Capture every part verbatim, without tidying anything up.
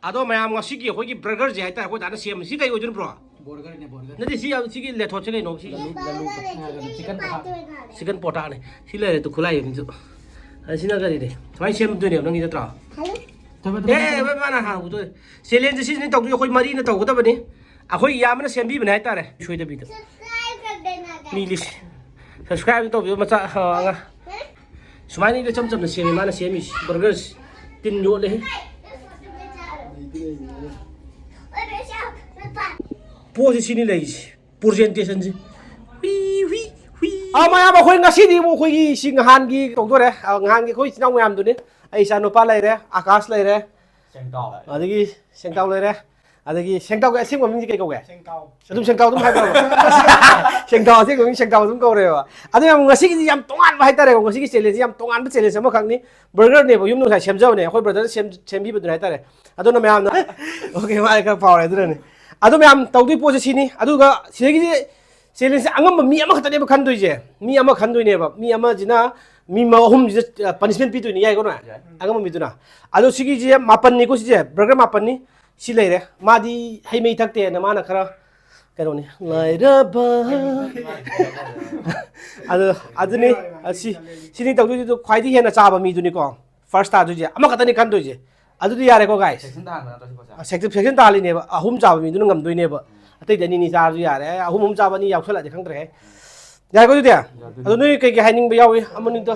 ꯑꯗꯣ ꯃꯌꯥꯝ, ꯉꯁꯤꯒꯤ ꯑꯩꯈꯣꯏꯒꯤ ꯕꯔꯒꯔꯁꯦ ꯍꯥꯏꯇꯥꯔꯦ, ꯑꯩꯈꯣꯏ ꯗꯥꯅ ꯁꯦꯝꯕ꯫ ꯁꯤ ꯀꯩ ꯑꯣꯏꯗꯣꯏꯅꯣ, ꯕ꯭ꯔꯣ? ꯕꯣꯔꯒꯔꯅꯦ, ꯕꯣꯔꯒꯔ꯫ ꯅꯠꯇꯦ, ꯁꯤ ꯌꯥꯝ, ꯁꯤꯒꯤ ꯂꯦꯊꯣꯠꯁꯦ ꯀꯩꯅꯣ? ꯁꯤ ꯂꯥꯂꯨ, ꯂꯥꯂꯨ ꯀꯠ꯫ ꯆꯤꯀꯟ ꯄꯣꯇꯥ꯫ ꯆꯤꯀꯟ ꯄꯣꯇꯥꯅꯦ꯫ ꯁꯤ ꯂꯩꯔꯦ, ꯇꯨ, ꯈꯨꯠꯂꯥꯏ ꯑꯃꯁꯨ꯫ ꯑ, ꯁꯤꯅ ꯀꯔꯤꯅꯦ? ꯁꯨꯃꯥꯏꯅ ꯁꯦꯝꯗꯣꯏꯅꯦꯕ ꯅꯪꯒꯤ, ꯅꯠꯇ꯭ꯔꯣ? ꯑꯦ, ꯃꯥꯅ ꯍꯥꯡꯕꯗꯣ꯫ ꯆꯦꯂꯦꯟꯖꯁꯦ ꯁꯤꯁꯤꯅ ꯇꯧꯗꯣꯏ, ꯑꯩꯈꯣꯏ ꯃꯔꯤꯅ ꯇꯧꯒꯗꯕꯅꯤ꯫ ꯑꯩꯈꯣꯏ ꯏꯌꯥꯝꯕꯅ ꯁꯦꯝꯕꯤꯕꯅꯦ ꯍꯥꯏꯇꯥꯔꯦ꯫ ꯁꯣꯏꯗꯕꯤꯗ꯫ ꯃꯤ ꯂꯤꯁ-, ꯁꯕꯁꯀ꯭ꯔꯥꯏꯕ ꯇꯧꯕꯤꯌꯨ, ꯃꯆꯥ, ꯑ, ꯑꯉꯥꯡ꯫ ꯁꯨꯃꯥꯏꯅ ꯏꯆꯝ ꯆꯝꯅ ꯁꯦꯝꯃꯦ ꯃꯥꯅ ꯁꯦꯝꯃꯤꯁꯤ꯫ ꯕꯔꯒꯔꯁꯤ ꯇꯤꯟ ꯌꯣꯠꯂꯦꯍꯦ꯫ ꯄꯣꯠꯁꯤ ꯁꯤꯅꯤ ꯂꯩꯔꯤꯁꯤ꯫ ꯄ꯭ꯔꯖꯦꯟꯇꯦꯁꯟꯁꯤ꯫ ꯍꯨꯏ, ꯍꯨꯏ, ꯍꯨꯏ꯫ ꯑꯥ, ꯃꯌꯥꯝ, ꯑꯩꯈꯣꯏ ꯉꯁꯤꯗꯤ ꯑꯃꯨꯛ ꯑꯩꯈꯣꯏꯒꯤ ꯁꯤ ꯅꯍꯥꯟꯒꯤ ꯇꯧꯗꯣꯔꯦ꯫ ꯑꯥ, ꯅꯍꯥꯟꯒꯤ ꯑꯩꯈꯣꯏ ꯏꯆꯤꯟ ꯏꯅꯥꯎ ꯃꯌꯥꯝꯗꯨꯅꯤ꯫ ꯑꯩ ꯏꯆꯥ ꯅꯨꯄꯥ ꯂꯩꯔꯦ, ꯑꯀꯥꯁ ꯂꯩꯔꯦ, ꯁꯦꯡꯇꯥꯎ꯫ ꯑꯗꯒꯤ ꯁꯦꯡꯇꯥꯎ ꯂꯩꯔꯦ, ꯑꯗꯒꯤ ꯁꯦꯡꯇꯥꯎꯒꯤ ꯑꯁꯦꯡꯕ ꯃꯤꯡꯁꯦ ꯀꯩ ꯀꯧꯒꯦ? ꯁꯦꯡꯇꯥꯎ꯫ ꯑꯗꯨꯝ ꯁꯦꯡꯇꯥꯎ ꯑꯗꯨꯝ ꯍꯥꯏꯕ꯭ꯔꯕ? ꯁꯦꯡꯇꯥꯎ ꯑꯁꯦꯡꯕ ꯃꯤꯡ ꯁꯦꯡꯇꯥꯎ ꯑꯗꯨꯝ ꯀꯧꯔꯦꯕ꯫ ꯑꯗꯨ ꯌꯥꯝ, ꯉꯁꯤꯒꯤꯗꯤ ꯌꯥꯝ ꯇꯣꯉꯥꯟꯕ ꯍꯥꯏꯇꯥꯔꯦꯀꯣ꯫ ꯉꯁꯤꯒꯤ ꯆꯦꯂꯦꯟꯖꯁꯤ ꯌꯥꯝ ꯇꯣꯉꯥꯟꯕ ꯆꯦꯂꯦꯟꯖ ꯑꯃꯈꯛꯅꯤ꯫ ꯕꯔꯒꯔꯅꯦꯕ, ꯌꯨꯝꯗ ꯉꯁꯥꯏ ꯁꯦꯝꯖꯕꯅꯦ, ꯑꯩꯈꯣꯏ ꯕ꯭ꯔꯗꯔꯅ ꯁꯦꯝ-, ꯁꯦꯝꯕꯤꯕꯗꯨꯅꯦ ꯍꯥꯏꯇꯥꯔꯦ꯫ ꯑꯗꯨꯅ ꯃꯌꯥꯝꯅ ꯑꯣꯀꯦ, ꯃꯥꯁꯦ ꯈꯔ ꯐꯥꯎꯔꯦ ꯑꯗꯨꯅꯅꯦ꯫ ꯑꯗꯣ ꯃꯌꯥꯝ ꯇꯧꯗꯣꯏ ꯄꯣꯠꯁꯦ ꯁꯤꯅꯤ꯫ ꯑꯗꯨꯒ ꯁꯤꯗꯒꯤꯗꯤ ꯆꯦꯂꯦꯟꯖꯁꯦ ꯑꯉꯝꯕ ꯃꯤ ꯑꯃꯈꯛꯇꯅꯦꯕ ꯈꯟꯗꯣꯏꯁꯦ꯫ ꯃꯤ ꯑꯃ ꯈꯟꯗꯣꯏꯅꯦꯕ꯫ ꯃꯤ ꯑꯃꯁꯤꯅ ꯃꯤ ꯃ-, ꯑꯍꯨꯝꯁꯤꯗ ꯄꯅꯤꯁꯃꯦꯟ ꯄꯤꯗꯣꯏꯅꯤ, ꯌꯥꯏꯀꯣ ꯅꯣꯏ? ꯌꯥꯏ꯫ ꯑꯉꯝꯕ ꯃꯤꯗꯨꯅ꯫ ꯑꯗꯣ ꯁꯤꯒꯤꯁꯦ ꯃꯥꯄꯟꯅꯤꯀꯣ, ꯁꯤꯁꯦ ꯕꯔꯒꯔ ꯃꯥꯄꯟꯅꯤ꯫ ꯁꯤ ꯂꯩꯔꯦ꯫ ꯃꯥꯗꯤ ꯍꯩ ꯃꯍꯤ ꯊꯛꯇꯦꯅ ꯃꯥꯅ ꯈꯔ ꯀꯩꯅꯣꯅꯤ꯫ ꯂꯥꯏꯔꯕ꯫ ꯑꯗꯨ, ꯑꯗꯨꯅꯤ꯫ ꯑꯁꯤ, ꯁꯤꯅꯤ ꯇꯧꯗꯣꯏꯗꯨ ꯈ꯭ꯋꯥꯏꯗꯒꯤ ꯍꯦꯟꯅ ꯆꯥꯕ ꯃꯤꯗꯨꯅꯤꯀꯣ꯫ ꯐꯥꯔꯁ ꯇꯥꯗꯣꯏꯁꯦ꯫ ꯑꯃꯈꯛꯇꯅꯤ ꯈꯟꯗꯣꯏꯁꯦ꯫ ꯑꯗꯨꯗꯤ ꯌꯥꯔꯦꯀꯣ, ꯒꯥꯏꯁ? ꯁꯦꯛꯁꯟ ꯇꯥꯍꯟꯕ ꯅꯠꯇ꯭ꯔꯣ ꯁꯤ ꯄꯣꯠꯁꯦ? ꯑ, ꯁꯦꯛꯁꯟ, ꯁꯦꯛꯁꯟ ꯇꯥꯍꯜꯂꯤꯅꯦꯕ꯫ ꯑꯍꯨꯝ ꯆꯥꯕ ꯃꯤꯗꯨꯅ ꯉꯝꯗꯣꯏꯅꯦꯕ꯫ ꯑꯇꯩꯗꯤ ꯑꯅꯤ ꯑꯅꯤ ꯆꯥꯔꯁꯨ ꯌꯥꯔꯦ꯫ ꯑꯍꯨꯝ ꯑꯍꯨꯝ ꯆꯥꯕ ꯑꯅꯤ ꯌꯥꯎꯁꯜꯂꯛꯑꯗꯤ ꯈꯪꯗ꯭ꯔꯦꯍꯦ꯫ ꯌꯥꯔꯦꯀꯣ ꯑꯗꯨꯗꯤ? ꯑꯗꯣ ꯅꯣꯏ ꯀꯩ ꯀꯩ ꯍꯥꯏꯅꯤꯡꯕ ꯌꯥꯎꯏ? ꯑꯃꯅꯤꯗꯣ꯫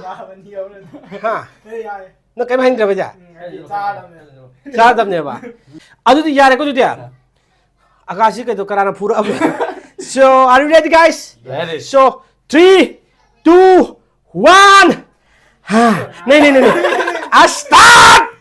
ꯍꯥ? ꯅꯪ ꯀꯩꯝ ꯍꯥꯏꯅꯤꯡꯗ꯭ꯔꯕ ꯍꯥꯏꯁꯦ? ꯆꯥꯗꯕꯅꯦꯕ꯫ ꯑꯗꯨꯗꯤ ꯌꯥꯔꯦꯀꯣ ꯑꯗꯨꯗꯤ? ꯑꯀꯥꯁꯤ ꯀꯩꯗꯧ, ꯀꯅꯥꯅ ꯐꯨꯔꯛꯑꯕ? So, are you ready, guys? Ready. So, three, two, one. ꯍꯥ, ꯅꯩ, ꯅꯩ, ꯅꯩ, ꯅꯩ꯫ ꯑꯁ, start!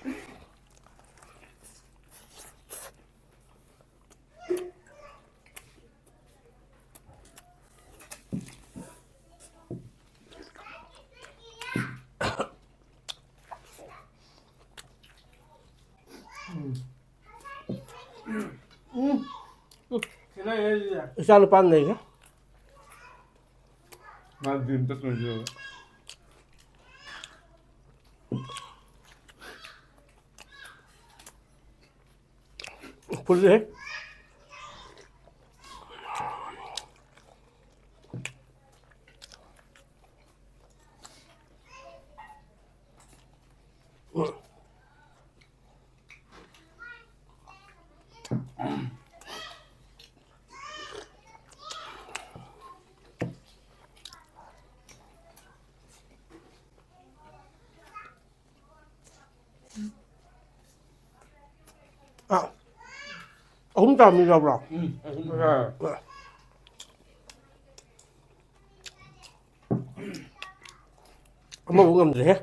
ꯏꯆꯥ ꯅꯨꯄꯥ ꯑꯃ ꯂꯩꯔꯦ꯫ ꯃꯥ ꯗ꯭ꯔꯤꯝ ꯆꯠꯇꯣꯏꯅꯦ꯫ ꯐꯨꯜꯂꯦꯍꯦ꯫ ꯑꯥ, ꯑꯍꯨꯝ ꯆꯥꯃꯤ ꯌꯥꯎꯕ꯭ꯔꯣ? ꯎꯝ, ꯑꯍꯨꯝ꯫ ꯑꯃꯐꯥꯎ ꯉꯝꯗ꯭ꯔꯦꯍꯦ꯫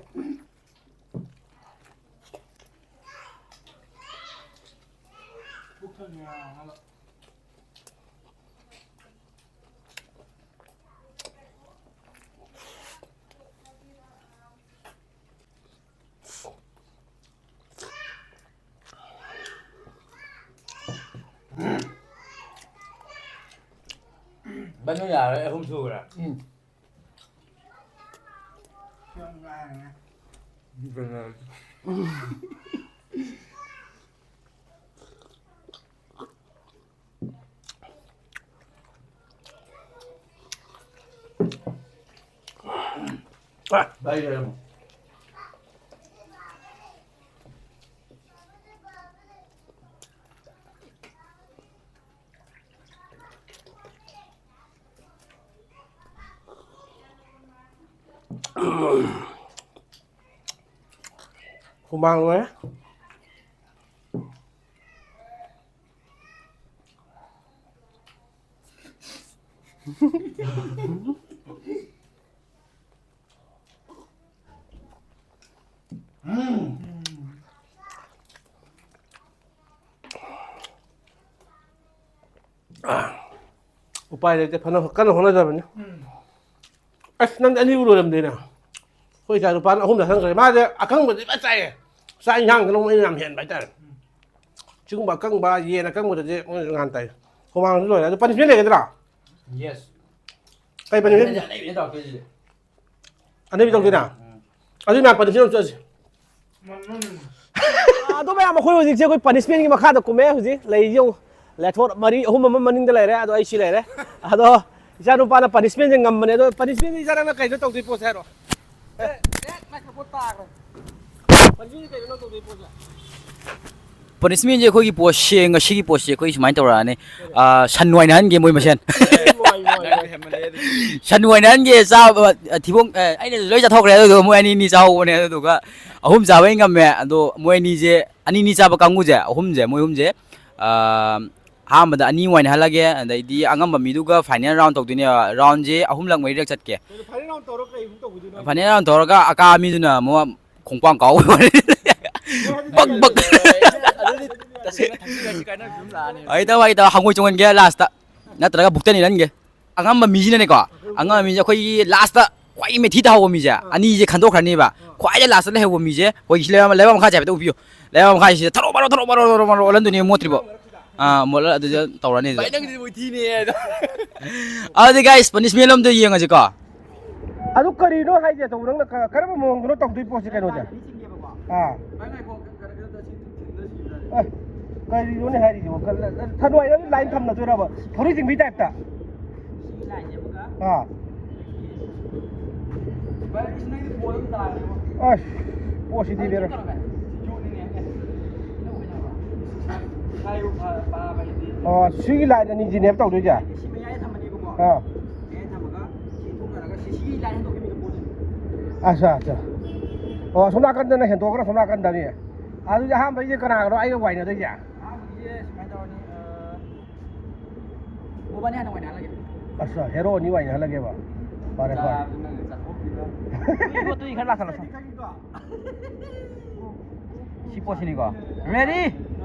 ꯕꯟꯗꯨ ꯌꯥꯔꯦ, ꯑꯍꯨꯝ ꯁꯨꯈ꯭ꯔꯦ꯫ ꯎꯝ꯫ ꯍꯨꯃꯥꯡ ꯂꯣꯏꯔꯦ꯫ ꯎꯄꯥꯏ ꯂꯩꯇꯦ, ꯐꯅ ꯀꯟꯅ ꯍꯣꯠꯅꯖꯕꯅꯤ꯫ ꯎꯝ꯫ ꯑꯁ, ꯅꯪꯗꯤ ꯑꯅꯤꯕꯨ ꯂꯣꯏꯔꯝꯗꯦꯅ꯫ ꯑꯩꯈꯣꯏ ꯏꯆꯥ ꯅꯨꯄꯥꯅ ꯑꯍꯨꯝ ꯆꯥꯁꯟꯈ꯭ꯔꯦ꯫ ꯃꯥꯁꯦ ꯑꯀꯪꯕꯗꯤ ꯐꯖ ꯆꯥꯏꯌꯦ꯫ ꯆꯥꯛ ꯏꯟꯁꯥꯡꯗꯅ ꯑꯃꯨꯛ ꯑꯩꯅ ꯌꯥꯝ ꯍꯦꯟꯕ ꯍꯥꯏꯇꯥꯔꯦ꯫ ꯎꯝ꯫ ꯁꯤꯒꯨꯝꯕ ꯑꯀꯪꯕ ꯌꯦꯟ ꯑꯀꯪꯕꯗꯗꯤ ꯃꯣꯏꯁꯨ ꯉꯍꯥꯟ ꯇꯥꯏ꯫ ꯍꯨꯃꯥꯡꯁꯨ ꯂꯣꯏꯔꯦ꯫ ꯑꯗꯨ punishment ꯂꯩꯒꯗ꯭ꯔꯥ? Yes꯫ ꯀꯩ punishment? ꯑꯩꯅ ꯑꯅꯩꯕꯤꯅꯦ ꯇꯧꯔꯛꯇꯣꯏꯁꯤꯗꯤ꯫ ꯑꯅꯩꯕꯤ ꯇꯧꯗꯣꯏꯅ? ꯎꯝ꯫ ꯑꯗꯨꯏ ꯃꯌꯥꯝ punishment ꯑꯃ ꯆꯠꯂꯁꯤ꯫ ꯃꯃꯝ꯫ ꯑꯗꯣ ꯃꯌꯥꯝ, ꯑꯩꯈꯣꯏ ꯍꯧꯖꯤꯛꯁꯦ ꯑꯩꯈꯣꯏ ꯄꯅꯤꯁꯃꯦꯟꯒꯤ ꯃꯈꯥꯗ ꯀꯨꯝꯃꯦ꯫ ꯍꯧꯖꯤꯛ ꯂꯩꯔꯤꯁꯦ ꯌꯦꯡꯉꯨ, ꯂꯦꯊꯣꯔ ꯃꯔꯤ, ꯑꯍꯨꯝ ꯑꯃ ꯃꯅꯤꯡꯗ ꯂꯩꯔꯦ, ꯑꯗꯣ ꯑꯩ ꯁꯤ ꯂꯩꯔꯦ꯫ ꯑꯗꯣ ꯏꯆꯥ ꯅꯨꯄꯥꯅ ꯄꯅꯤꯁꯃꯦꯟꯁꯦ ꯉꯝꯕꯅꯦ꯫ ꯑꯗꯣ ꯄꯅꯤꯁꯃꯦꯟꯁꯦ ꯏꯆꯥ ꯅꯪꯅ ꯀꯩꯅꯣ ꯇꯧꯗꯣꯏ ꯄꯣꯠꯁꯦ ꯍꯥꯏꯔꯣ? ꯄꯅꯤꯁꯃꯦꯟꯁꯦ ꯑꯩꯈꯣꯏꯒꯤ ꯄꯣꯠꯁꯦ, ꯉꯁꯤꯒꯤ ꯄꯣꯠꯁꯦ ꯑꯩꯈꯣꯏ ꯁꯨꯃꯥꯏꯅ ꯇꯧꯔꯛꯑꯅꯤ꯫ ꯑꯥ, ꯁꯟ ꯋꯥꯏꯅꯍꯟꯒꯦ ꯃꯣꯏ ꯃꯁꯦꯟ꯫ ꯁꯟ ꯋꯥꯏꯅꯍꯟꯒꯦ꯫ ꯆꯥꯕ ꯊꯤꯕꯣꯡ, ꯑꯦ, ꯑꯩꯅꯁꯨ ꯂꯣꯏ ꯆꯥꯊꯣꯛꯈ꯭ꯔꯦ꯫ ꯑꯗꯨꯗꯨꯒ ꯃꯣꯏ ꯑꯅꯤ ꯑꯅꯤ ꯆꯥꯍꯧꯕꯅꯦ꯫ ꯑꯗꯨꯗꯨꯒ ꯑꯍꯨꯝ ꯆꯥꯕꯩ ꯉꯝꯃꯦ꯫ ꯑꯗꯣ ꯃꯣꯏ ꯑꯅꯤꯁꯦ, ꯑꯅꯤ ꯑꯅꯤ ꯆꯥꯕ ꯀꯥꯡꯕꯨꯁꯦ, ꯑꯍꯨꯝꯁꯦ, ꯃꯣꯏ ꯑꯍꯨꯝꯁꯦ, ꯑꯥ, ꯑꯍꯥꯟꯕꯗ ꯑꯅꯤ ꯋꯥꯏꯅꯍꯜꯂꯒꯦ꯫ ꯑꯗꯩꯗꯤ ꯑꯉꯝꯕ ꯃꯤꯗꯨꯒ ꯐꯥꯏꯅꯦꯜ ꯔꯥꯎꯟ ꯇꯧꯗꯣꯏꯅꯦ꯫ ꯔꯥꯎꯟꯁꯦ ꯑꯍꯨꯝꯂꯛ ꯃꯔꯤꯔꯛ ꯆꯠꯀꯦ꯫ ꯐꯥꯏꯅꯦꯜ ꯔꯥꯎꯟ ꯇꯧꯔ ꯀꯩ ꯑꯃꯨꯛ ꯇꯧꯈꯤꯗꯣꯏꯅꯣ? ꯐꯥꯏꯅꯦꯜ ꯔꯥꯎꯟ ꯇꯧꯔꯒ ꯑꯀꯥ ꯃꯤꯗꯨꯅ ꯑꯃꯨꯛ ꯈꯣꯡꯄꯥꯛ ꯀꯥꯎꯕ꯫ ꯕꯛ ꯕꯛ꯫ ꯑꯗꯨꯗꯤ ꯇꯁꯦꯡꯅ ꯊꯛꯁꯤ ꯈꯥꯁꯤ ꯀꯥꯏꯅꯕꯁꯨ ꯑꯗꯨꯝ ꯂꯥꯛꯑꯅꯤ꯫ ꯑꯩ ꯇꯧ, ꯑꯩ ꯇꯧ, ꯍꯪꯉꯣꯏ ꯆꯣꯡꯍꯟꯒꯦ ꯂꯥꯁꯇ, ꯅꯠꯇ꯭ꯔꯒ ꯕꯨꯛꯇꯟ ꯏꯔꯟꯒꯦ꯫ ꯑꯉꯝꯕ ꯃꯤꯁꯤꯅꯅꯦꯀꯣ, ꯑꯉꯝꯕ ꯃꯤꯁꯦ ꯑꯩꯈꯣꯏꯒꯤ ꯂꯥꯁꯇ ꯈ꯭ꯋꯥꯏ ꯃꯦꯊꯤ ꯇꯥꯍꯧꯕ ꯃꯤꯁꯦ ꯑꯅꯤꯁꯦ ꯈꯟꯗꯣꯛꯈ꯭ꯔꯅꯤꯕ꯫ ꯈ꯭ꯋꯥꯏꯗꯩ ꯂꯥꯁꯇ ꯂꯩꯍꯧꯕ ꯃꯤꯁꯦ ꯑꯩꯈꯣꯏꯒꯤ ꯁꯤ ꯂꯩꯕꯥꯛ, ꯂꯩꯕꯥꯛ ꯃꯈꯥꯁꯦ ꯍꯥꯏꯐꯦꯠ ꯎꯞꯄꯤꯌꯨ꯫ ꯂꯩꯕꯥꯛ ꯃꯈꯥꯁꯤꯗ ꯊꯔꯣ ꯃꯔꯣ, ꯊꯔꯣ ꯃꯔꯣ, ꯊꯔꯣ ꯃꯔꯣ ꯑꯣꯜꯍꯟꯗꯣꯏꯅꯦ, ꯃꯣꯠꯇ꯭ꯔꯤꯕꯣ꯫ ꯑꯥ, ꯃꯣꯠꯂ ꯑꯗꯨꯗ ꯇꯧꯔꯅꯤ ꯑꯗꯨꯗ꯫ ꯚꯥꯏ, ꯅꯪꯒꯤꯗꯤ ꯃꯣꯏ ꯊꯤꯅꯦ ꯑꯗꯣ꯫ ꯑꯗꯨꯗꯤ guys, punishment ꯑꯝꯇ ꯌꯦꯡꯉꯁꯤꯀꯣ꯫ ꯑꯗꯨ ꯀꯔꯤꯅꯣ ꯍꯥꯏꯁꯦ? ꯑꯆꯧꯕ ꯅꯪꯅ ꯀ-, ꯀꯔꯝꯕ ꯃꯑꯣꯡꯗꯅꯣ ꯇꯧꯗꯣꯏ ꯄꯣꯠꯁꯦ ꯀꯩꯅꯣꯁꯦ? ꯑꯥ꯫ ꯑꯦ, ꯀꯔꯤꯅꯣꯅꯦ ꯍꯥꯏꯔꯤꯁꯤꯕꯣ? ꯀ-, ꯊꯟꯋꯥꯏꯔꯝ line ꯊꯝꯅꯗꯣꯏꯔꯕ? ꯊꯧꯔꯤ ꯆꯤꯡꯕꯤ type ꯇ? ꯑꯥ꯫ ꯑꯁ, ꯄꯣꯠꯁꯤꯗꯤ ꯕꯦꯔꯥ꯫ ꯑꯣ, ꯁꯤꯒꯤ line ꯑꯅꯤꯁꯤꯅꯦꯕ ꯇꯧꯗꯣꯏꯁꯦ? ꯑꯥ꯫ ꯑꯠꯆꯥ, ꯑꯠꯆꯥ꯫ ꯑꯣ, ꯑꯁꯣꯝ ꯅꯥꯀꯟꯗꯅ ꯍꯦꯟꯗꯣꯛꯈ꯭ꯔ, ꯑꯁꯣꯝ ꯅꯥꯀꯟꯗꯅꯤ꯫ ꯑꯗꯨꯗꯤ ꯑꯍꯥꯟꯕꯩꯁꯦ ꯀꯅꯥꯒꯅꯣ ꯑꯩꯒ ꯋꯥꯏꯅꯗꯣꯏꯁꯦ? ꯑꯍꯥꯟꯕꯒꯤꯁꯦ ꯁꯨꯃꯥꯏꯅ ꯇꯧꯔꯅꯤ, ꯑ, ꯃꯕꯥꯅꯤ ꯍꯥꯟꯅ ꯋꯥꯏꯅꯍꯜꯂꯒꯦ꯫ ꯑꯠꯆꯥ, hero ꯑꯅꯤ ꯋꯥꯏꯅꯍꯜꯂꯒꯦꯕ꯫ ꯐꯔꯦ, ꯐꯔꯦ꯫ ꯆꯥꯕꯗꯨ ꯅꯪꯅ ꯆꯥꯊꯣꯛꯈꯤꯕ꯫ ꯇꯨ ꯌꯣꯠꯇꯨ ꯈꯔ ꯂꯥꯛꯁꯜꯂꯣ꯫ ꯁꯤ ꯄꯣꯠꯁꯤꯅꯤꯀꯣ꯫ Ready?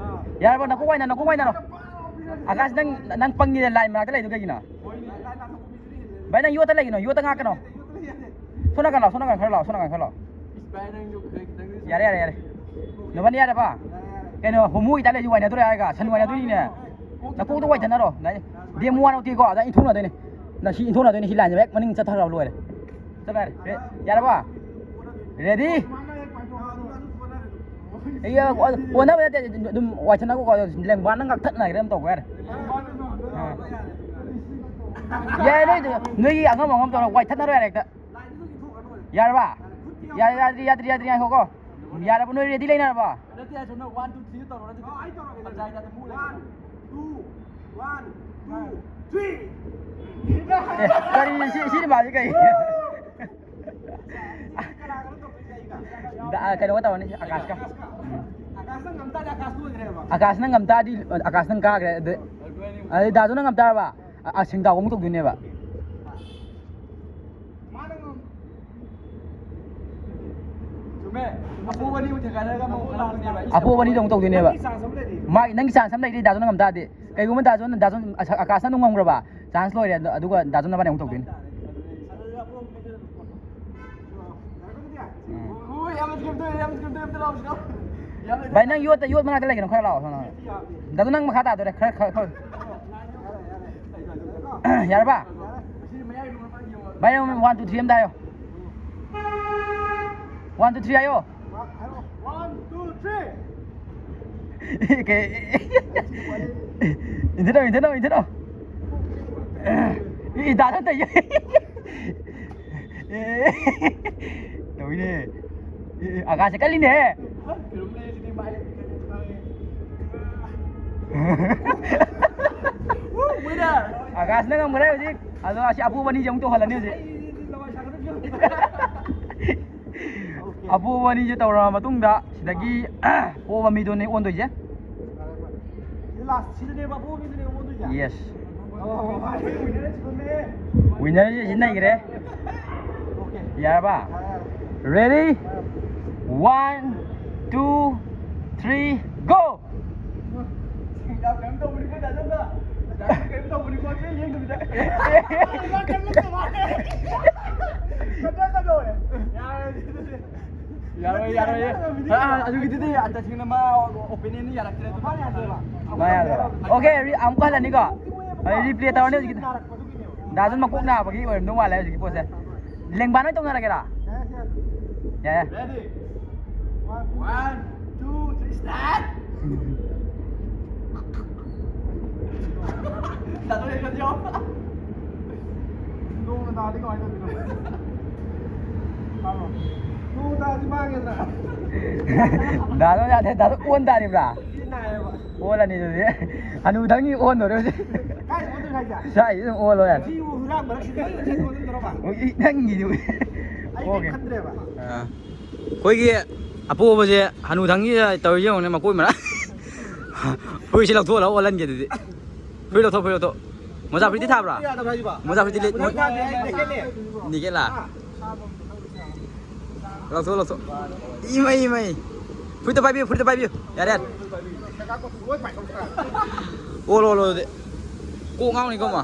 ꯌꯥꯔꯕꯣ? ꯅꯀꯣꯛ ꯋꯥꯏꯅ, ꯅꯀꯣꯛ ꯋꯥꯏꯅꯔꯣ꯫ ꯑꯀꯥꯁ, ꯅꯪ, ꯅꯪ ꯄꯪꯉꯤꯗ, line ꯃꯅꯥꯛꯇ ꯂꯩꯗꯣ ꯀꯩꯒꯤꯅꯣ? ꯚꯥꯏ, ꯅꯪ ꯌꯣꯠꯇ ꯂꯩꯒꯤꯅꯣ, ꯌꯣꯠꯇ ꯉꯥꯛꯀꯅꯣ꯫ ꯁꯣꯝ ꯅꯥꯀꯟ ꯂꯥꯎ, ꯁꯣꯝ ꯅꯥꯀꯟ ꯈꯔ ꯂꯥꯎ, ꯁꯣꯝ ꯅꯥꯀꯟ ꯈꯔ ꯂꯥꯎ꯫ ꯌꯥꯔꯦ, ꯌꯥꯔꯦ, ꯌꯥꯔꯦ꯫ ꯅꯕꯥꯅꯤ ꯌꯥꯔꯦꯕ? ꯀꯩꯅꯣ, ꯍꯣꯃꯣꯒꯤ ꯇꯥꯏꯞ ꯂꯩꯁꯤ ꯋꯥꯏꯅꯗꯣꯔꯦ ꯍꯥꯏꯔꯒ, ꯁꯟ ꯋꯥꯏꯅꯗꯣꯏꯅꯤꯅꯦ꯫ ꯅꯀꯣꯛꯇꯣ ꯋꯥꯏꯊꯅꯔꯣ꯫ ꯗꯦꯝ ꯋꯥꯟ ꯑꯣꯇꯤꯀꯣ, ꯑꯗ ꯏꯟꯊꯣꯛꯅꯗꯣꯏꯅꯦ꯫ ꯅ ꯁꯤ ꯏꯟꯊꯣꯛꯅꯗꯣꯏꯅꯦ, ꯁꯤ ꯂꯥꯏꯟꯁꯦ ꯍꯦꯛ ꯃꯅꯤꯡ ꯆꯠꯊꯈ꯭ꯔꯕ ꯂꯣꯏꯔꯦ꯫ ꯆꯠꯈ꯭ꯔꯦ꯫ ꯔꯦ-, ꯌꯥꯔꯕ? Ready? ꯑꯩ ꯑꯣꯟꯅꯕ ꯅꯠꯇꯦ, ꯑꯗꯨꯝ ꯋꯥꯏꯊꯠꯅꯀꯣ, ꯂꯦꯡꯕꯥꯟꯅ ꯉꯥꯛꯊꯠꯅꯈ꯭ꯔꯦ ꯑꯃ ꯇꯧꯕ ꯌꯥꯔꯦ꯫ ꯑꯥ꯫ ꯌꯥꯏ, ꯅꯣꯏꯗꯣ, ꯅꯣꯏꯒꯤ ꯑꯉꯝ ꯑꯉꯝ ꯇꯧꯔ ꯋꯥꯏꯊꯠꯅꯔꯣ ꯌꯥꯔꯦ ꯍꯦꯛꯇ꯫ ꯌꯥꯔꯕ? ꯌꯥ-, ꯌꯥꯗ꯭ꯔꯤ, ꯌꯥꯗ꯭ꯔꯤ, ꯌꯥꯗ꯭ꯔꯤ, ꯉꯥꯏꯈꯣꯀꯣ꯫ ꯌꯥꯔꯕ? ꯅꯣꯏ ready ꯂꯩꯅꯔꯕ? ꯅꯠꯇꯦ, ꯑꯁꯣꯝꯅ one, two, three ꯇꯧꯔꯣ, ꯅꯠꯇꯦ꯫ ꯑꯣ, ꯑꯩ ꯇꯧꯔꯒꯦ, ꯇꯧꯔꯒꯦ꯫ ꯄꯟꯆꯥꯌꯦꯠꯇ ꯑꯗꯨꯝ ꯃꯨꯛ ꯂꯩꯔꯣ꯫ One, two, one, two, three꯫ ꯑꯦ, ꯀꯔꯤ ꯁꯤ, ꯁꯤ ꯅꯨꯄꯥꯁꯤ ꯀꯩ? ꯀꯅꯥꯒꯅꯣ ꯇꯧꯗꯣꯏꯁꯦ ꯑꯩꯒ? ꯗ-, ꯀꯩꯅꯣꯒ ꯇꯧꯔꯅꯤ, ꯑꯀꯥꯁꯀ꯫ ꯑꯀꯥꯁꯅ ꯉꯝ ꯇꯥꯔꯗꯤ ꯑꯀꯥꯁ ꯂꯣꯏꯈ꯭ꯔꯦꯕ꯫ ꯑꯀꯥꯁꯅ ꯉꯝ ꯇꯥꯔꯗꯤ, ꯑꯀꯥꯁꯅ ꯉꯝ ꯇꯥꯔꯗꯤ ꯗꯥꯖꯣꯅ ꯉꯝ ꯇꯥꯔꯕ? ꯑ, ꯑ, ꯁꯤꯡꯗꯥꯎ ꯑꯃꯨꯛ ꯇꯧꯗꯣꯏꯅꯦꯕ꯫ ꯃꯥꯅ ꯉꯝ-, ꯆꯨꯝꯃꯦ꯫ ꯑꯄꯣꯕ ꯑꯅꯤꯃꯨꯛ ꯊꯦꯡꯒꯥꯏꯅꯔꯒ ꯑꯃꯨꯛ ꯂꯥꯛꯇꯣꯏꯅꯦꯕ꯫ ꯑꯄꯣꯕ ꯑꯅꯤꯗꯣ ꯑꯃꯨꯛ ꯇꯧꯗꯣꯏꯅꯦꯕ꯫ ꯅꯪꯒꯤ chance ꯑꯃ ꯂꯩꯔꯤ꯫ ꯃꯥꯒꯤ, ꯅꯪꯒꯤ chance ꯑꯃ ꯂꯩꯔꯤ, ꯗꯥꯖꯣꯅ ꯉꯝ ꯇꯥꯔꯗꯤ꯫ ꯀꯩꯒꯨꯝꯕ ꯗꯥꯖꯣꯟ, ꯗꯥꯖꯣꯟ, ꯑꯁ, ꯑꯀꯥꯁꯅ ꯑꯗꯨꯝ ꯉꯝꯈ꯭ꯔꯕ, chance ꯂꯣꯏꯔꯦ꯫ ꯑꯗꯨ, ꯑꯗꯨꯒ ꯗꯥꯖꯣꯟ ꯅꯕꯥꯅꯤ ꯑꯃꯨꯛ ꯇꯧꯗꯣꯏꯅꯦ꯫ ꯎꯝ꯫ ꯍꯣꯏ, ꯌꯥꯝꯅ ꯀꯩꯝ ꯇꯧꯔꯦ, ꯌꯥꯝꯅ ꯀꯩꯝ ꯇꯧꯔꯦ, ꯑꯝꯇ ꯂꯥꯎꯁꯤ, ꯂꯥꯎ꯫ ꯌꯥꯝꯅ ꯚꯥꯏ, ꯅꯪ ꯌꯣꯠꯇ, ꯌꯣꯠ ꯃꯅꯥꯛꯇ ꯂꯩꯒꯅꯨ, ꯈꯔ ꯂꯥꯛꯑꯣ, ꯁꯣꯝꯗ꯫ ꯗꯥꯖꯣꯟ, ꯅꯪ ꯃꯈꯥ ꯇꯥꯗꯣꯔꯦ, ꯈꯔ, ꯈꯔ, ꯈꯔ꯫ ꯌꯥꯔꯕ? ꯚꯥꯏ, ꯅꯪ one, two, three ꯑꯝꯇ ꯍꯥꯏꯌꯣ꯫ One, two, three ꯍꯥꯏꯌꯣ꯫ One, two, three꯫ ꯀꯩ-, ꯏꯟꯊꯅꯧ, ꯏꯟꯊꯅꯧ, ꯏꯟꯊꯅꯧ꯫ ꯏ, ꯗꯥ ꯅꯠꯇꯦ꯫ ꯑꯦ, ꯇꯧꯏꯅꯦ꯫ ꯑꯦ, ꯑꯀꯥꯁꯁꯦ ꯀꯜꯂꯤꯅꯦꯍꯦ꯫ Winner! ꯑꯀꯥꯁꯅ ꯉꯝꯈ꯭ꯔꯦ ꯍꯧꯖꯤꯛ꯫ ꯑꯗꯣ ꯑꯁꯤ ꯑꯄꯣꯕ ꯑꯅꯤꯁꯦ ꯑꯃꯨꯛ ꯇꯧꯍꯜꯂꯅꯤ ꯍꯧꯖꯤꯛ꯫ ꯑꯄꯣꯕ ꯑꯅꯤꯁꯦ ꯇꯧꯔꯕ ꯃꯇꯨꯡꯗ ꯁꯤꯗꯒꯤ ꯄꯣꯕ ꯃꯤꯗꯨꯅꯦ ꯑꯣꯟꯗꯣꯏꯁꯦ꯫ ꯁꯤꯗ last, ꯁꯤꯗꯅꯦꯕ ꯑꯄꯣꯕ ꯃꯤꯗꯨꯅꯦ ꯑꯣꯟꯗꯣꯏꯁꯦ? Yes꯫ ꯑꯣ, winner ꯁꯤ ꯐꯝꯃꯦ꯫ Winner ꯁꯤ ꯅꯩꯈ꯭ꯔꯦ꯫ Okay꯫ ꯌꯥꯔꯕ? ꯌꯥꯔꯦ, ꯌꯥꯔꯦ꯫ Ready? One, two, three, go! ꯌꯥꯝ ꯀꯩꯅꯣ ꯇꯧꯕꯅꯤꯀꯣ, ꯗꯥ ꯆꯟꯗ꯫ ꯗꯥ ꯆꯟꯗ ꯀꯩꯅꯣ ꯇꯧꯕꯅꯤꯀꯣ, ꯆꯦ ꯌꯦꯡꯗꯕꯤꯗ꯫ ꯌꯥꯝ ꯀꯩꯅꯣ ꯇꯧꯕ ꯃꯥꯜꯂꯦ꯫ ꯀꯟꯇ꯭ꯔꯣꯜ ꯇꯧꯔꯦ꯫ ꯌꯥꯔꯦ, ꯑꯗꯨꯗꯤ꯫ ꯌꯥꯔꯣꯏ, ꯌꯥꯔꯣꯏ꯫ ꯑꯥ, ꯑꯗꯨꯒꯤꯗꯨꯗꯤ ꯇꯁꯦꯡꯅ ꯃꯥ opinion ꯗꯤ ꯌꯥꯔꯛꯇ꯭ꯔꯦ꯫ ꯃꯥ ꯌꯥꯗ꯭ꯔꯦꯕ꯫ Okay, re-, ꯑꯃꯨꯛꯀ ꯍꯜꯂꯅꯤꯀꯣ? ꯑꯩ replay ꯇꯧꯔꯅꯤ ꯍꯧꯖꯤꯛꯀꯤꯗꯣ꯫ ꯗꯥ ꯆꯟ ꯃꯀꯣꯛ ꯅꯥꯕꯒꯤ ꯑꯣꯏꯔꯝꯗꯧ ꯃꯥꯜꯂꯦ ꯍꯧꯖꯤꯛꯀꯤ ꯄꯣꯠꯁꯦ꯫ ꯂꯦꯡꯕꯥꯟ ꯑꯣꯏꯅ ꯇꯧꯅꯔꯒꯦꯔꯥ? ꯌꯥꯏ, ꯌꯥꯏ꯫ Ready? One, two, ꯅꯣꯡꯅ ꯇꯥꯔꯗꯤ ꯀꯃꯥꯏꯅ ꯇꯧꯗꯣꯏꯅꯣ? ꯇꯥꯕ꯭ꯔꯣ? ꯅꯣꯡ ꯇꯥꯔꯗꯤ ꯃꯥꯡꯉꯦꯗꯅ꯫ ꯗꯥꯗꯣ ꯌꯥꯗꯦ, ꯗꯥꯗꯣ ꯑꯣꯟ ꯇꯥꯔꯤꯕ꯭ꯔꯥ? ꯁꯤ ꯅꯥꯏꯌꯦꯕ꯫ ꯑꯣꯜꯂꯅꯤ ꯑꯗꯨꯗꯤ꯫ ꯍꯅꯨꯊꯪꯒꯤ ꯑꯣꯟꯗꯣꯔꯦ ꯍꯧꯖꯤꯛ꯫ ꯀꯥꯏ ꯑꯣꯟꯗꯣꯏꯅꯣ ꯍꯥꯏꯁꯦ? ꯁ꯭ꯋꯥꯏꯁꯤꯗ ꯑꯗꯨꯝ ꯑꯣꯜꯂꯣ ꯌꯥꯔꯦ꯫ ꯁꯤꯕꯨ ꯍꯨꯏꯔꯥꯟꯕꯔ ꯁꯤꯗꯤ? ꯁꯤ ꯑꯣꯟꯗꯣꯏꯔꯣ ꯃꯥ? ꯍꯧꯖꯤꯛ ꯅꯪꯒꯤꯗꯨ꯫ ꯑꯩ ꯀꯩꯝ ꯈꯟꯗ꯭ꯔꯦꯕ꯫ ꯑꯥ꯫ ꯑꯩꯈꯣꯏꯒꯤ ꯑꯄꯣꯕꯁꯦ ꯍꯅꯨꯊꯪꯒꯤ ꯇꯧꯔꯤꯁꯦ ꯌꯦꯡꯉꯨꯅꯦ, ꯃꯀꯣꯏ ꯃꯔꯥ꯫ ꯐꯨꯔꯤꯠꯁꯦ ꯂꯧꯊꯣꯛꯍꯜꯂꯒ ꯑꯣꯜꯍꯟꯒꯦ ꯑꯗꯨꯗꯤ꯫ ꯐꯨꯔꯤꯠ ꯂꯧꯊꯣꯛ, ꯐꯨꯔꯤꯠ ꯂꯧꯊꯣꯛ꯫ ꯃꯣꯖꯥ ꯐꯨꯔꯤꯠꯇꯤ ꯊꯥꯕ꯭ꯔꯥ? ꯌꯥꯗꯕ꯭ꯔꯥ ꯍꯥꯏꯁꯤꯕꯣ? ꯃꯣꯖꯥ ꯐꯨꯔꯤꯠꯇꯤ ꯂꯤꯠ-, ꯃꯣꯖꯥ ꯊꯥꯗꯦ, ꯑꯩ ꯖꯦꯀꯦꯠꯅꯦ꯫ ꯖꯦꯀꯦꯠꯂꯥ? ꯑꯥ꯫ ꯂꯧꯊꯣꯛ, ꯂꯧꯊꯣꯛ꯫ ꯏꯃꯩ, ꯏꯃꯩ꯫ ꯐꯨꯔꯤꯠꯇꯣ ꯄꯥꯏꯕꯤꯌꯨ, ꯐꯨꯔꯤꯠꯇꯣ ꯄꯥꯏꯕꯤꯌꯨ꯫ ꯌꯥꯔꯦ, ꯌꯥꯔꯦ꯫ ꯑꯣꯜꯂꯣ, ꯑꯣꯜꯂꯣ ꯑꯗꯨꯗꯤ꯫ ꯀꯣꯛ ꯉꯥꯎꯅꯤꯀꯣ ꯃꯥ꯫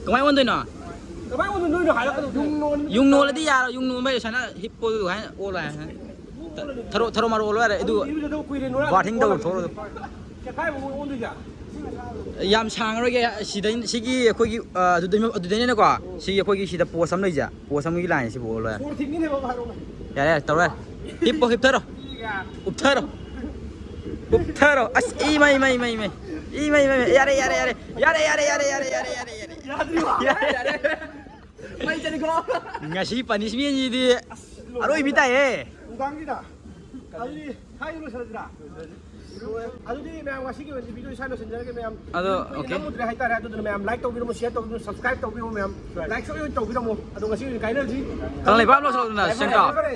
ꯀꯃꯥꯏꯅ ꯑꯣꯟꯗꯣꯏꯅꯣ? ꯀꯃꯥꯏꯅ ꯑꯣꯟꯗꯣꯏꯅꯣ ꯍꯥꯏꯔꯛꯀꯅꯨ꯫ ꯌꯨꯡ ꯅꯣꯟ-, ꯌꯨꯡ ꯅꯣꯜꯂꯗꯤ ꯌꯥꯔꯣꯏ, ꯌꯨꯡ ꯅꯣꯟꯕ ꯍꯥꯏꯁꯦ ꯁꯨꯃꯥꯏꯅ ꯍꯤꯞꯄꯣ, ꯑꯗꯨ ꯁꯨꯃꯥꯏꯅ ꯑꯣꯜꯂꯣ ꯍꯥꯏ꯫ ꯊꯔꯣ, ꯊꯔꯣ ꯃꯔꯣ ꯑꯣꯜꯂꯣ ꯌꯥꯔꯦ, ꯑꯗꯨ ꯏꯔꯨꯖꯗꯕ ꯀꯨꯏꯔꯦ, ꯅꯣꯏ ꯕꯥꯔꯊꯤꯡ ꯇꯧꯔꯣ, ꯊꯣꯛꯂꯣ꯫ ꯁꯦꯈꯥꯏꯕ ꯃꯑꯣꯡ ꯑꯣꯟꯗꯣꯏꯁꯦ? ꯌꯥꯝ ꯁꯥꯡꯉꯔꯣꯏꯒꯦ, ꯁꯤꯗꯩ, ꯁꯤꯒꯤ ꯑꯩꯈꯣꯏꯒꯤ, ꯑ, ꯑꯗꯨꯗꯩ-, ꯑꯗꯨꯗꯩꯅꯦꯅꯀꯣ, ꯁꯤꯒꯤ ꯑꯩꯈꯣꯏꯒꯤ ꯁꯤꯗ ꯄꯣꯁ ꯑꯃ ꯂꯩꯁꯦ, ꯄꯣꯁ ꯑꯃꯒꯤ ꯂꯥꯏꯟꯁꯤꯕꯨ ꯑꯣꯜꯂꯣ ꯌꯥꯔꯦ꯫ ꯁꯣꯔ ꯊꯤꯡꯉꯤꯅꯦꯕ ꯍꯥꯏꯔꯣꯅꯦ꯫ ꯌꯥꯔꯦ, ꯌꯥꯔꯦ, ꯇꯧꯔꯣ ꯌꯥꯔꯦ꯫ ꯍꯤꯞꯄꯣ, ꯍꯤꯞꯊꯔꯣ꯫ ꯎꯞꯊꯔꯣ꯫ ꯎꯞꯊꯔꯣ꯫ ꯑꯁ, ꯏꯃꯩ, ꯏꯃꯩ, ꯏꯃꯩ, ꯏꯃꯩ꯫ ꯏꯃꯩ, ꯏꯃꯩ, ꯏꯃꯩ꯫ ꯌꯥꯔꯦ, ꯌꯥꯔꯦ, ꯌꯥꯔꯦ꯫ ꯌꯥꯔꯦ, ꯌꯥꯔꯦ, ꯌꯥꯔꯦ꯫ ꯌꯥꯗ꯭ꯔꯤꯕ? ꯌꯥꯔꯦ, ꯌꯥꯔꯦ꯫ ꯃꯩ ꯆꯠꯂꯤꯀꯣ? ꯉꯁꯤ ꯄꯅꯤꯁꯃꯦꯟꯁꯤꯗꯤ ꯑꯁ, ꯂꯣꯏꯔꯦ꯫ ꯑꯔꯣꯏꯕꯤ ꯇꯥꯏꯍꯦ꯫ ꯅꯨꯡꯗꯥꯡꯁꯤꯗ꯫ ꯑꯗꯨꯗꯤ ꯁ꯭ꯋꯥꯏꯗ ꯂꯣꯏꯁꯤꯜꯂꯁꯤꯔꯥ? ꯑꯗꯨꯗꯤ ꯃꯌꯥꯝ ꯉꯁꯤꯒꯤ ꯑꯣꯏꯅꯗꯤ ꯚꯤꯗꯤꯑꯣ ꯁ꯭ꯋꯥꯏꯗ ꯂꯣꯏꯁꯤꯟꯖꯔꯒꯦ ꯃꯌꯥꯝ꯫ ꯑꯗꯣ, ꯀꯨꯏꯅ ꯑꯣꯀꯦ꯫ ꯅꯝꯃꯨꯗ꯭ꯔꯦ ꯍꯥꯏꯇꯥꯔꯦ꯫ ꯑꯗꯨꯗꯨꯅ ꯃꯌꯥꯝ ꯂꯥꯏꯛ ꯇꯧꯕꯤꯔꯝꯃꯣ, ꯁꯤꯌꯔ ꯇꯧꯕꯤꯔꯝꯃꯣ, ꯁꯕꯁꯀ꯭ꯔꯥꯏꯕ ꯇꯧꯕꯤꯔꯝꯃꯣ ꯃꯌꯥꯝ꯫ ꯂꯥꯏꯛꯁꯨ ꯑꯣꯏꯅ ꯇꯧꯕꯤꯔꯝꯃꯣ꯫ ꯑꯗꯣ ꯉꯁꯤ ꯑꯣꯏꯅ ꯀꯥꯏꯅꯔꯁꯤ꯫ ꯀꯪꯂꯩꯄꯥꯛ ꯂꯣꯏꯁꯤꯜꯂꯛꯑꯣꯗꯅ, ꯁꯦꯡꯀꯥ꯫ ꯐꯔꯦ, ꯐꯔꯦ꯫